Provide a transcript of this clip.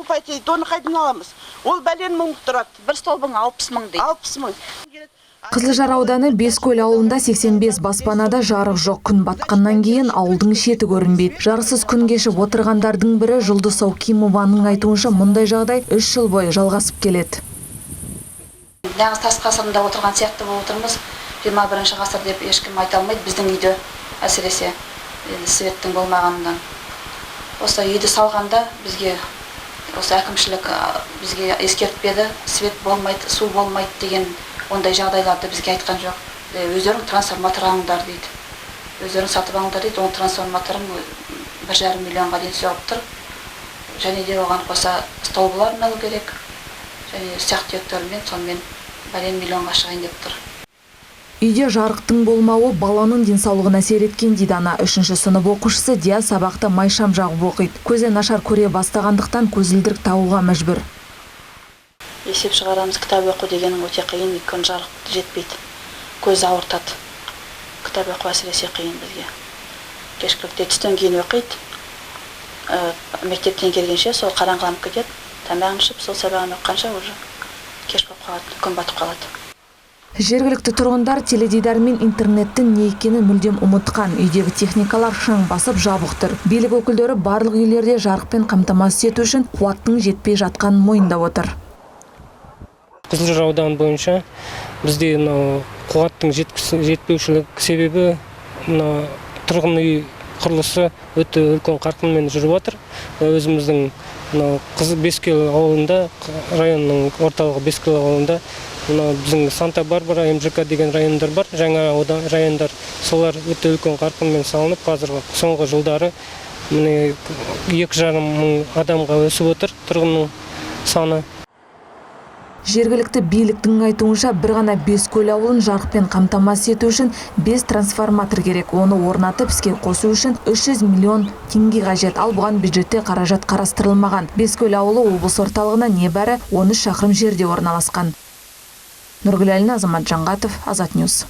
Покупайте дейді, оны қайдан аламыз? Ол бәлен мың тұрады. Бір столбың 60 000 дейді. 60 000. Қызылжар ауданы Бескөл ауылында 85 баспанада жарық жоқ. Күн батқаннан кейін ауылдың шеті көрінбейді. Жарықсыз күн кешіп отырғандардың бірі Жұлдыз Саукимованың айтуынша, мұндай жағдай 3 жыл бойы жалғасып келеді. Нағыз тас ғасырында отырған сияқты болып отырмыз. 21-ғасыр деп ешкім айта алмайды біздің үйде, әсіресе енді светтің болмағанынан. Осы үйді салғанда бізге осы әкімшілік бізге ескертпеді, свет болмайды, су болмайды деген ондай жағдайларды бізге айтқан жоқ. Өздерің трансформатор алыңдар дейді, өздерің сатып алыңдар дейді. Оның трансформаторын 1,5 миллионға дейін соғып тұр. Және де оған қоса столбыларын алу керек және ұсақ түйектермен, сонымен бәлен миллионға шығайын деп тұр. Үйде жарықтың болмауы баланың денсаулығына әсер еткен дейді ана. Үшінші сынып оқушысы Диас сабақты майшам жағып оқиды. Көзі нашар көре бастағандықтан көзілдірік тағуға мәжбүр. Есеп шығарамыз, кітап оқу дегенің өте қиын, өйткені жарық жетпейді, көз ауыртады. Кітап оқу әсіресе қиын бізге. Кешкілікте, түстен кейін оқиды. Мектептен келгенше сол қараңғыланып кетеді, тамағын ішіп, сол сабағын оқығанша уже кеш болып қалады, күн батып қалады. Жергілікті тұрғындар теледидар мен интернеттің не екенін мүлдем ұмытқан. Үйдегі техникалар шаң басып, жабық тұр. Билік өкілдері барлық үйлерде жарықпен қамтамасыз ету үшін қуаттың жетпей жатқанын мойындап отыр. Қызылжар ауданы бойынша бізде мынау қуаттың жетпеушілік себебі мына тұрғын үй құрылысы өте үлкен қарқынмен жүріп жатыр. Өзіміздің мынау Бескөл ауылында, районның орталығы Бескөл ауылында, мына біздің Санта Барбара, МЖК деген райондар бар, жаңа аудан райондар, солар өте үлкен қарқынмен салынып, қазіргі соңғы жылдары міне 2,5 мың адамға өсіп отыр тұрғынның саны. Жергілікті биліктің айтуынша, бір ғана Бескөл ауылын жарықпен қамтамасыз ету үшін 5 трансформатор керек. Оны орнатып, іске қосу үшін 300 миллион теңге қажет. Ал бұған бюджетте қаражат қарастырылмаған. Бескөл ауылы облыс орталығына небәрі 13 шақырым жерде орналасқан. Нұргүл Әлina, Азамат Жаңғатов, Азат Ньюс.